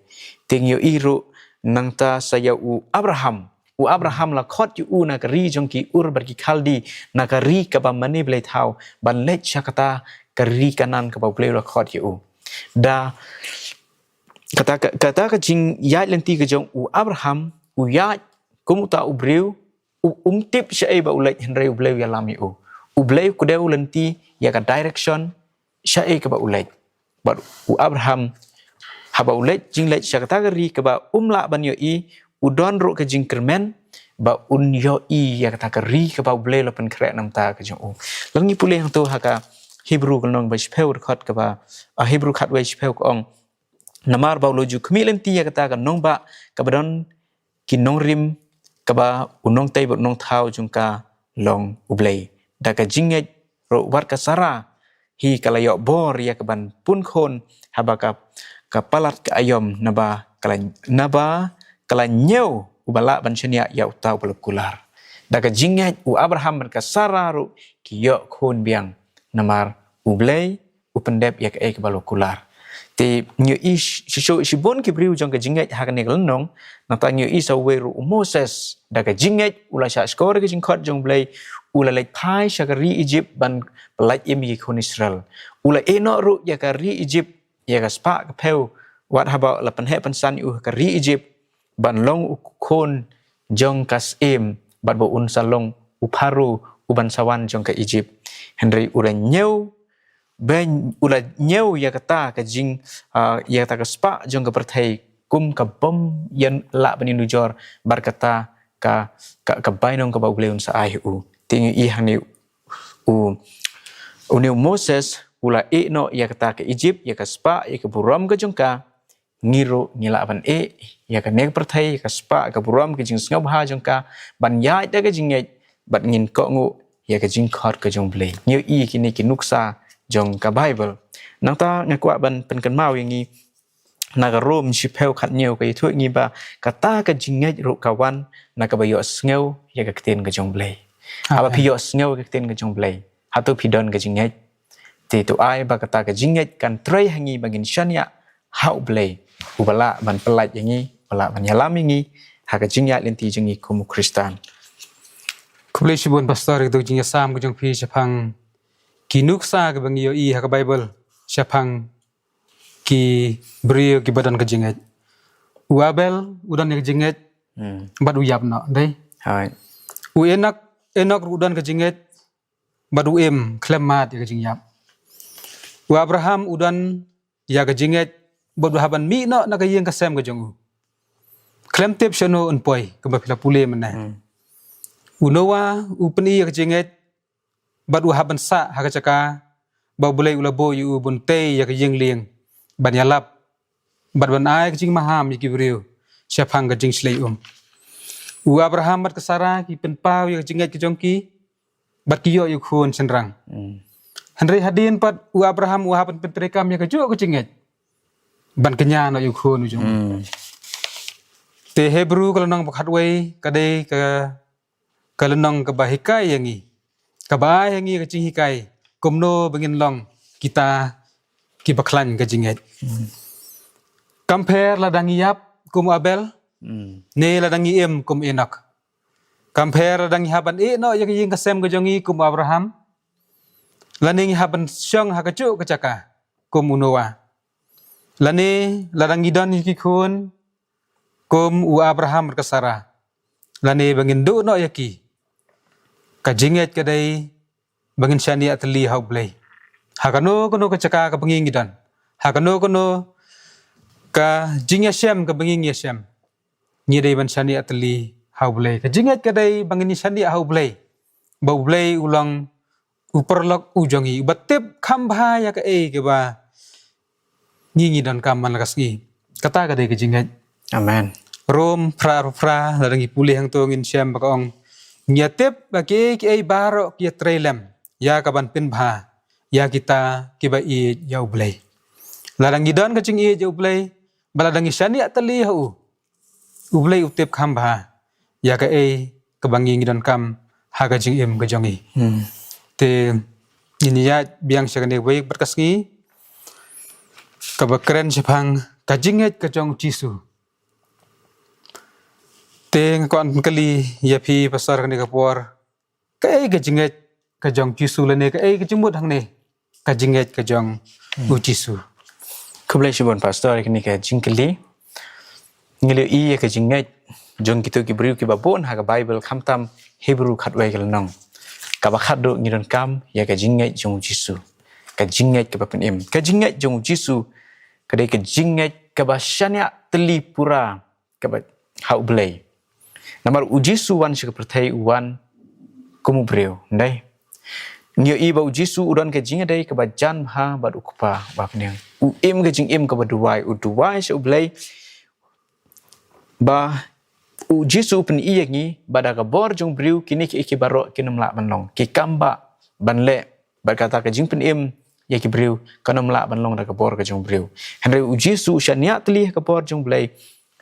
Te ngi ïohi ruh nangta sa ïa u Abraham. U Abraham la khot ïa u na ka ri jong ki Ur bad ki Khaldi, na ka ri kaba mane blei thaw, ban leit sha kata ka ri Kanaan kaba U Blei u la khot ïa u. Da kata ka, kata ka jingïaid lynti ka jong u Abraham, u ïaid kum uta u briew, u, um tip shaei ba u leit, hynrei U Blei u ïalam ïa u. U Blei u kdew lynti ïa ka direction shaei kaba u leit. Bad u Abraham, haba u leit jingleit sha kata ka ri kaba um lah ban ïohi, u don ruh ka jingkyrmen ba un ïohi ïa kata ka ri kaba U Blei u la pynkhreh na ka bynta ka jong u. Lada ngi pule hangto ha ka Hebru ka lynnong ba shiphew, dkhot kaba, ah, Hebru khatwei shiphew ka ong, namar ba u la ju khmih lynti ïa kata ka nongbah kaba don ki nongrim, kaba u nongtei bad u nongthaw jong ka long U Blei. Da ka jingngeit ruh wat ka Sara hi ka la ïoh bor ïa ka ban pun khun, haba ka, ka palat ka aïom, naba ka la, naba ka la ñiew uba lah ban shaniah ïa uta uba la kular. Da ka jingngeit u Abraham bad ka Sara ruh ki ïoh khun biang, namar U Blei u pyndep ïa kaei kaba la kular. Te ngi ïohi shi, shi, shibun ki briew jong ka jingngeit ha kane ka lynnong, nangta ngi ïohi sa uwei ruh u Moses, da ka jingngeit u la shahshkor ïa ka jingkhot jong U Blei, u la leit phai sha ka ri Egypt ban pyllait im ïa ki khun Israel. U la ïehnoh ruh ïa ka ri Egypt, ïa ka spah ka phew, wat haba la pynheh pynsan ïa u ha ka ri Egypt, ban long u khun jong ka syiem, bad ba un sa long u Pharaoh uban sa wan jong ka Egypt. Hynrei u la ñiew, ban u la ñiew ïa kata ka jing, ah, ïa kata ka spah jong ka pyrthei kum ka bym ïa lah ban ïanujor, bad kata ka, ka, ka bainong kaba U Blei un sa ai ha u. Te ngi ïohi hangne u, une u Moses u la ïehnoh ïa kata ka Egypt, ïa ka spah, ïa ka burom ka jong ka, ngi ruh ngi lah ban ïeh ïa kane ka pyrthei, ïa ka spah, ka burom, ka jingsngewbha jong ka, ban ïaid da ka jingngeit, bad ngin kohnguh ïa ka jingkhot ka jong U Blei. Ngi ïohi kine ki nuksa jong ka Baibl. Nangta nga kwah ban pynkynmaw ïa ngi, na ka Rom shiphew khathynñiew ka ïathuh ïa ngi ba kata ka jingngeit ruh ka wan na kaba ïohsngew ïa ka ktien ka jong U Blei. Haba phi ïohsngew ïa ka ktien ka jong U Blei, hato phi don ka jingngeit? Te to ai ba kata ka jingngeit kan trei ha ngi ba ngin shaniah ha U Blei, uba lah ban pyllait ïa ngi, uba lah ban ïalam ïa ngi ha ka jingïaid lynti jong ngi kum u Khristan. Khublei shibun Pastor, ïa ka jingïasam ka jong phi shaphang ki nuksa kaba ngi ïohi ha ka Baibl shaphang ki briew kiba don ka jingngeit. U Abel u don ïa ka jingngeit, hmm, bad u ïap noh, dei? Hai. U Enok, Enok ruh u don ka jingngeit, bad u im khlem mad ïa ka jingïap. U Abraham u don ïa ka jingngeit, bad u hap ban mih noh na ka ïing ka sem ka jong u, khlem tip shano un poi, kumba phi la pule mynne. Hmm. U Noah u pyni ïa ka jingngeit, bad u hap ban sah ha ka jaka ba U Blei u la buh ïa u ban tei ïa ka ïing lieng, ban ïalap, bad ban ai ka jingmaham ïa ki briew shaphang ka jingshlei um. U Abraham bad ka Sara ki pynpaw ïa ka jingngeit ka jong ki, bad ki ïoh ïa u khun shynrang. Hmm. Hynrei hadien pat u Abraham u hap ban pyntreikam ïa kajuh ka jingngeit ban kñia noh ïa u khun u jong u. Hmm. Te Hebru ka lynnong ba khatwei ka dei ka, ka lynnong kaba hikai ïa ngi, kaba ai ïa ngi ka jinghikai kumno ba ngin long kita kiba khlaiñ ka jingngeit. Hmm. Kam pher lada ngi ïap kum u Abel, hmm, ne lada ngi im kum Enok. Kam pher lada ngi hap ban ïeh noh ïa ka ïing ka sem ka jong ngi kum u Abraham, lane ngi hap ban shong ha kajuh ka jaka kum u Noah, lane lada ngi don ïa ki khun kum u Abraham bad ka Sara, lane ba ngin duh noh ïa ki. Ka jingngeit ka dei ba ngin shaniah tylli ha U Blei ha kano kano ka jaka kaba ngi ngi don, ha kano kano ka jingïashem kaba ngi ngi ïashem. Ngi dei ban shaniah tylli ha U Blei. Ka jingngeit ka dei ba ngin ïa shaniah ha U Blei, ba U Blei u long u paralok u jong ngi, uba tip kham bha ïa kaei kaba ngi ngi donkam man la ka sngi. Kata ka dei ka jingngeit. Amen. Rom phra phra, lada ngi pule hangto ngin shem ba ka ong, ngi ïa tip ba kiei kiei baroh ki ïa trei lem ïa kaban pynbha ïa kita kiba ïeit ïa U Blei. Lada ngi don ka jingïeit ïa U Blei, ba lada ngi shaniah tylli ha u, U Blei u tip kham bha ïa kaei kaba ngi ngi donkam ha ka jingim ka jong ngi. Hmm. Te ngin ïa biang sha kane kawei pat ka sngi kaba kren shaphang ka jingngeit ka jong Jisu. Te nga kwah kylli ïa phi pastor kane ka por, kaei ka jingngeit ka jong Jisu lane kaei ka jingmut hangne ka jingngeit ka jong u Jisu? Khublei shibun pastor ïa kane ka jingkylli. Ngi la ïohi ïa ka jingngeit jong kito ki briew kiba bun ha ka Baibl, khamtam Hebru khatwei ka lynnong. Kaba khatduh ngi donkam ïa ka jingngeit jong u Jisu. Ka jingngeit kaba pynim. Ka jingngeit jong u Jisu ka dei ka jingngeit kaba shaniah tylli pura kaba ha U Blei. Namar u Jisu wan sha ka pyrthei u wan kum u briew, ym dei? Ngi ïohi ba u Jisu u don ka jingïadei kaba jan bha bad u Kpa uba ha bneng. U im ka jingim kaba duwai, u duwai sha U Blei ba u Jisu u pyni ïa ngi ba da ka bor jong u briew kine kiei kiei baroh kin ym lah ban long, ki kam bah ban leh, bad kata ka jingpynim ïa ki briew kan ym lah ban long da ka bor ka jong u briew. Hynrei u Jisu u shaniah tylli ha ka bor jong U Blei,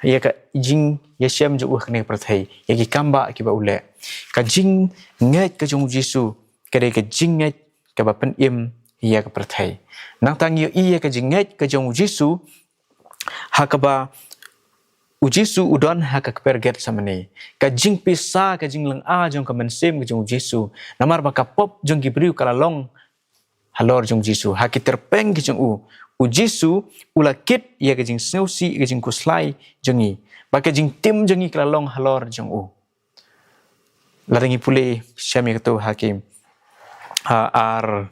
ïa ka jingïashem jong u ha kane ka pyrthei, ïa ki kam bah kiba u leh. Ka jingngeit ka jong u Jisu ka dei ka jingngeit kaba pynim ïa ka pyrthei. Nangta ngi ïohi ïa ka jingngeit ka jong u Jisu ha kaba u Jisu u don ha ka kper Gethsemane. Ka jingpisa, ka jinglynga jong ka mynsiem ka jong u Jisu. Namar ba ka pop jong ki briew ka la long halor jong u Jisu. Ha ki tyrpeng ki jong u, u Jisu u la kit ïa ka jingsngewsih, ka jingkhuslai jong ngi. Ba ka jingtim jong ngi ka la long halor jong u. Lada ngi pule shem ïa kato ha ki, ha ar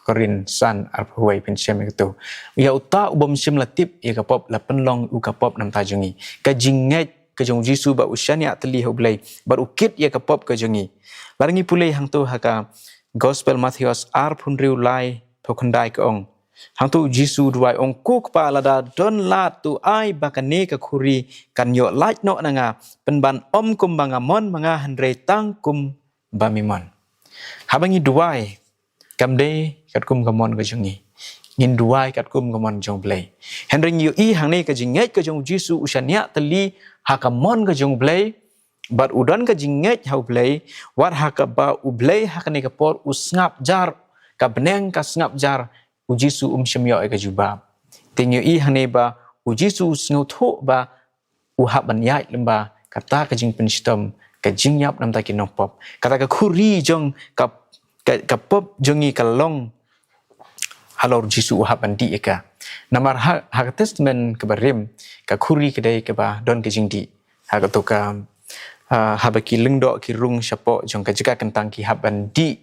Korinth san arphew wei, phin shem ïa kato. Ïa uta u bym shym la tip ïa ka pop la pynlong u ka pop namar jong ngi. Ka jingngeit ka jong u Jisu ba u shaniah tylli ha U Blei bad u kit ïa ka pop ka jong ngi. Lada ngi pule hangto ha ka Gospel Mathaios arphew hynriew, laiphew khyndai ka ong. Hangto u Jisu u duwai, ong, Ko Kpa, lada don lad to ai ba kane ka khuri kan ïoh lait noh na nga, pynban ym kumba nga mon ma nga hynrei tang kumba me mon. Haba ngi duwai, kam dei katkum ka mon ka jong ngi. Ngin duwai katkum ka mon jong U Blei. Hynrei ngi ïohi hangne ka jingngeit ka jong u Jisu u shaniah tylli ha ka mon ka jong U Blei, bad u don ka jingngeit ha U Blei, wat ha kaba U Blei ha kane ka por u sngap jar, ka bneng ka sngap jar, u Jisu um shym ïoh ïa ka jubab. Te ngi ïohi hangne ba u Jisu u sngewthuh ba u hap ban ïaid lyngba kata ka jingpynshitom, ka jingïap namar ki nongpop. Kata ka khuri jong ka, ka, ka pop jong ngi ka long halor u Jisu, u hap ban dih ïa ka. Namar ha, ha ka Testament kaba rim, ka khuri ka dei kaba don ka jingdih. Ha kato ka, ah, haba ki lyngdoh ki rung shapoh jong ka jaka kyntang ki hap ban dih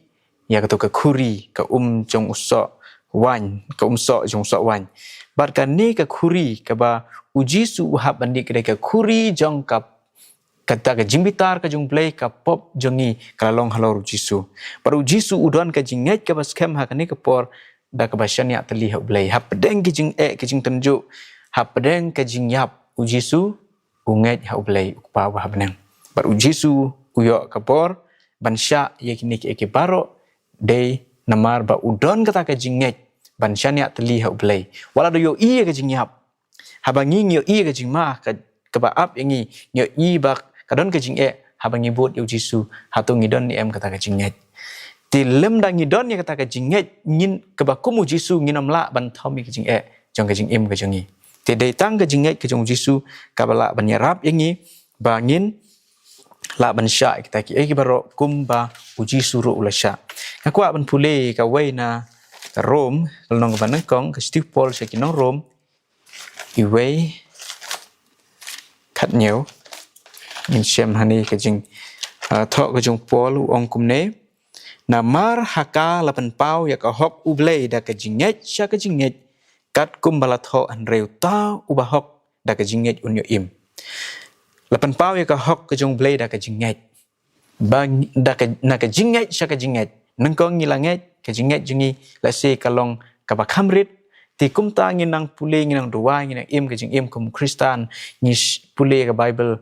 ïa kato ka khuri, ka um jong u soh waiñ, ka um soh jong u soh waiñ. Bad kane ka khuri kaba u Jisu u hap ban dih ka dei ka khuri jong ka, kata ka jingbitar ka jong U Blei, ka pop jong ngi ka la long halor u Jisu. Bad u Jisu u don ka jingngeit kaba skhem ha kane ka por da kaba shaniah tylli ha U Blei. Hapdeng ki jingeh, ki jingtynjuh, hapdeng ka jingïap, u Jisu u ngeit ha U Blei, u Kpa uba ha bneng. Bad u Jisu u ïoh ka bor ban shah ïa kine kiei kiei baroh, dei namar ba u don kata ka jingngeit ban shaniah tylli ha U Blei. Wat la u ïohi ïa ka jingïap, haba ngi, ngi ïohi ïa ka jingma ka, kaba ap ïa ngi, ngi ïohi ba ka don ka jingeh, haba ngi bud ïa u Jisu, hato ngi don ne em kata ka jingngeit? Te lymda ngi don ïa kata ka jingngeit, ngin, kaba kum u Jisu, ngin ym lah ban thom ïa ka jingeh jong ka jingim ka jong ngi. Te dei tang ka jingngeit ka jong u Jisu kaba lah ban ïarap ïa ngi ba ngin lah ban shah ïa kita kiei kiei baroh kumba u Jisu ruh u la shah. Nga kwah ban pule kawei na ka Rom, ka lynnong kaba nyngkong, ka shithi u Paul sha ki nong Rom, iwei, khathynñiew. Ngin shem hangne ka jing, ah, thoh ka jong u Paul, u ong kumne: Namar ha ka la pynpaw ïa ka hok U Blei da ka jingngeit sha ka jingngeit, katkum ba la thoh, hynrei uta uba hok da ka jingngeit un ïoh im. la pynpaw ïa ka hok ka jong U Blei da ka jingngeit. Ba ngi- da ka na ka jingngeit sha ka jingngeit. Nyngkong ngi la ngeit, ka jingngeit jong ngi lehse ka long kaba kham rit. Te kumta ngi nang pule, ngi nang duwai, ngi nang im ka jingim kum Khristan, ngi sh- pule ka Baibl,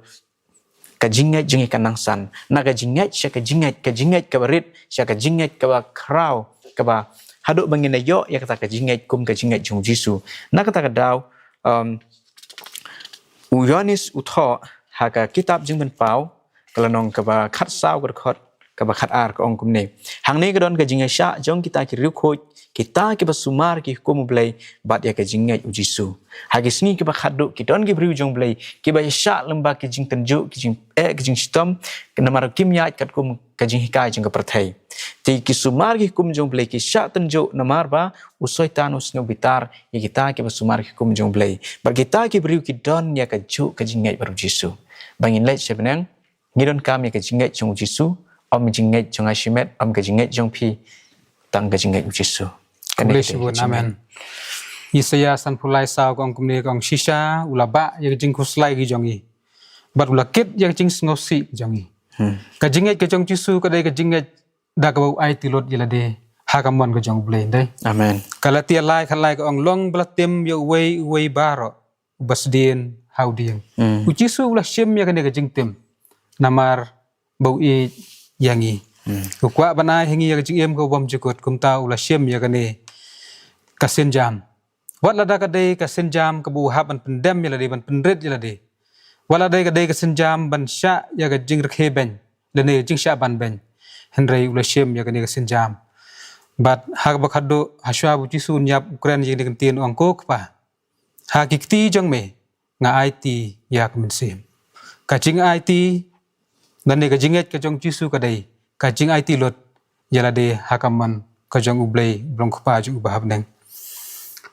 ka jingngeit jong ngi ka nang san. Na ka jingngeit sha ka jingngeit, ka jingngeit kaba rit sha ka jingngeit kaba khraw, kaba haduh ba ngin ïoh ïa kata ka jingngeit kum ka jingngeit jong U Jisu. Na kata ka daw, um, u Ïoannis u thoh ha ka kitab Jingpynpaw, ka lynnong kaba khatsaw, ka dkhot kaba khatar, ka ong kumne: Hangne ka don ka jingïaishah jong kita ki riewkhuid, kita kiba sumar ki hukum U Blei bad ïa ka jingngeit U Jisu. Ha ki sngi kiba khatduh ki don ki briew jong U Blei kiba ïaishah lyngba ki jingtynjuh, ki jingeh, ki jingshitom, namar kim ïaid katkum ka jinghikai jong ka pyrthei. Te ki sumar ki hukum jong U Blei ki shah tynjuh namar ba u Soitan u sngew bitar ïa kita kiba sumar ki hukum jong U Blei. Bad kita ki briew ki don ïa kajuh ka jingngeit bad U Jisu. Ba ngin leit sha bneng, ngi donkam ïa ka jingngeit jong U Jisu, ym jingngeit jong nga shimet, ym ka jingngeit jong phi, tang ka jingngeit U Jisu. Kane ka dei ka jingngeit. Amen. Isaïah sanphew lai saw ka ong kumne, ka ong: Shisha u la bah ïa ka jingkhuslai ka jong ngi, bad u la kit ïa ka jingsngewsih ka jong ngi. Hmm. Ka jingngeit ka jong U Jisu ka dei ka jingngeit da kaba u aiti lut ïa lade ha ka mon ka jong U Blei, dei. Amen. Galatia lai khatlai ka ong: Long ba la tim ïa uwei uwei baroh uba sdien ha u dieng. Hmm. U Jisu u la shim ïa kane ka jingtim namar ba u ïeit ïa ngi. Hmm. U kwah ban ai ha ngi ïa ka jingim kaba bymjukut, kumta u la shim ïa kane ka sienjam. Wat lada ka dei ka sienjam kaba u hap ban pyndem ïa lade, ban pynrit ïa lade. Wat lada ka dei ka sienjam ban shah ïa ka jingrkhie beiñ lane jingshah ban beiñ, hynrei u la shim ïa kane ka sienjam. Bad ha kaba khatduh, hashwa ba U Jisu un ïap, u kren ïa kane ka ktien, u ong: Ko Kpa, ha ki kti jong me nga aiti ïa ka mynsiem. Ka jingaiti, lane ka jingngeit ka jong U Jisu ka dei ka jingaiti lut ïa lade ha ka mon ka jong U Blei, U Blei Kpa jong u ba ha bneng.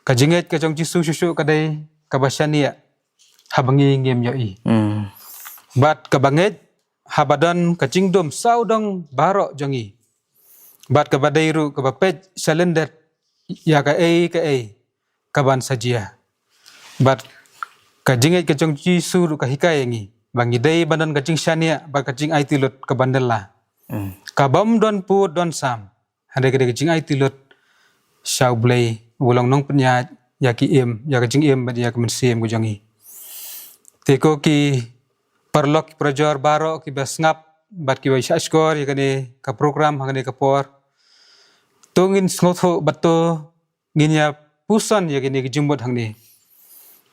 Ka jingngeit ka jong U Jisu shuh shuh ka dei kaba shaniah haba ngi ngim ïohi. Hmm. Bad kaba ngeit haba don ka jingdum sawdong baroh jong ngi, bad kaba dei ruh kaba peit shalyndet ïa kaei kaei kaban sa jia. Bad ka jingngeit ka jong U Jisu ruh ka hikai ïa ngi ba ngi dei ban don ka jingshaniah bad ka jingaiti lut kaban dela. Hmm. Kabym don pud don sam, hynrei ka dei ka jingaiti lut sha U Blei uba long nongpynïaid ïa ki im, ïa ka jingim bad ïa ka mynsiem ka jong ngi. Te ko ki paralok, ki parajor baroh kiba sngap bad kiba ïa shahshkor ïa kane ka program ha kane ka por, to ngin sngewthuh bad to ngin ïa puson ïa kane ka jingmut hangne,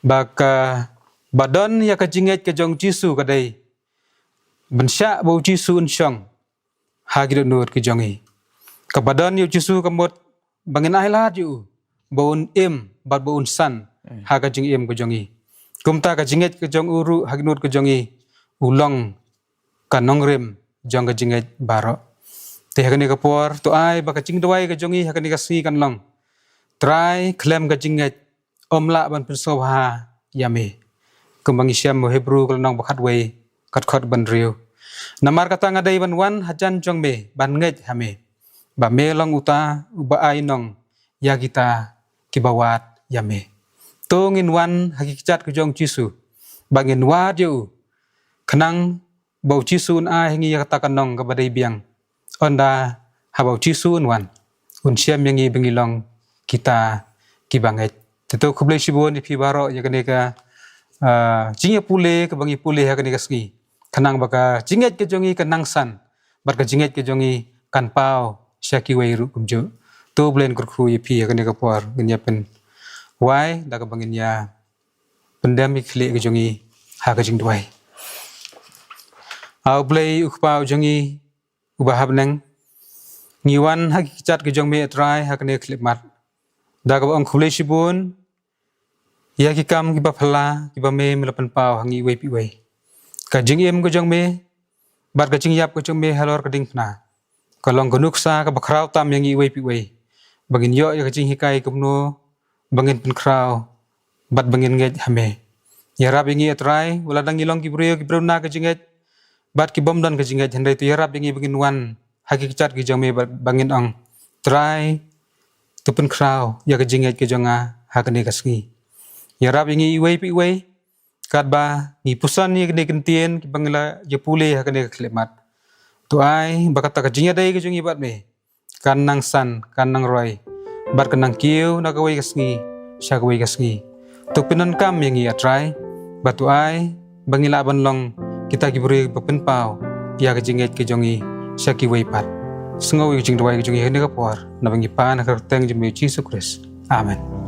ba kaba don ïa ka jingngeit ka jong U Jisu ka dei ban shah ba U Jisu un shong ha ki dohnud ki jong ngi. Kaba don ïa U Jisu ka mut ba ngin ailad ïa u ba un im bad ba un san, hmm, ha ka jingim ka jong ngi. Kumta ka jingngeit ka jong u ruh ha ki dohnud ka jong ngi u long ka nongrim jong ka jingngeit baroh. Te ha kane ka por, to ai ba ka jingduwai ka jong ngi ha kane ka sngi kan long: Trai, khlem ka jingngeit ym lah ban pynsngewbha ïa me. Kumba ngi shem ha u Hebru ka lynnong ba khatwei, ka dkhot ba hynriew: Namar kata nga dei ban wan hajan jong me ban ngeit ha me, ba me long uta uba ai nong ïa kita kiba wad ïa me. To ngin wan ha ki kjat ki jong U Jisu, ba ngin wad ïa u, khnang ba U Jisu un ai ha ngi ïa kata ka nong kaba dei biang. Ynda haba U Jisu un wan, un shem ïa ngi ba ngi long kita kiba ngeit. Te to khublei shibun ïa phi baroh ïa kane ka, ah, jingïapule kaba ngi pule ha kane ka sngi, khnang ba ka jingngeit ka jong ngi kan nang san bad ka jingngeit ka jong ngi kan paw sha kiwei ruh kumjuh. To U Blei un kyrkhu ïa phi ha kane ka por. Ngin ïa pynwai da kaba ngin ïa pyndem ïa ki khlieh ki jong ngi ha ka jingduwai. A U Blei, U Kpa u jong ngi uba ha bneng, ngi wan ha ki kjat ki jong me, A Trai, ha kane ka khyllipmat da kaba ong khublei shibun ïa ki kam kiba phylla kiba me, me la pynpaw ha ngi iwei pa iwei. Ka jingim ka jong me bad ka jingïap ka jong me halor ka diengphna ka long ka nuksa kaba khraw tam ïa ngi iwei pa iwei, ba ngin ïoh ïa ka jinghikai kumno ba ngin pynkhraw bad ba ngin ngeit ha me. Ïarap ïa ngi, A Trai, wat lada ngi long ki briew, ki briew na ka jingngeit bad ki bym don ka jingngeit, hynrei to ïarap ïa ngi ba ngin wan ha ki kjat ki jong me bad ba ngin ong, Trai, to pynkhraw ïa ka jingngeit ka jong nga ha kane ka sngi. Ïarap ïa ngi iwei pa iwei, katba ngi puson ïa kine ki ktien kiba ngi la ïa pule ha kane ka khyllipmat. To ai ba kata ka jingïadei ka jong ngi bad me kan nang san, kan nang roi, bad kan nang kiew na kawei ka sngi sha kawei ka sngi. To pyndonkam ïa ngi, A Trai, bad to ai ba ngi lah ban long kita ki briew ba pynpaw ïa ka jingngeit ka jong ngi sha kiwei pat. Sngew ïa ka jingduwai ka jong ngi ha kane ka por, naba ngi pan ha ka kyrteng jong me Jisu Khrist. Amen.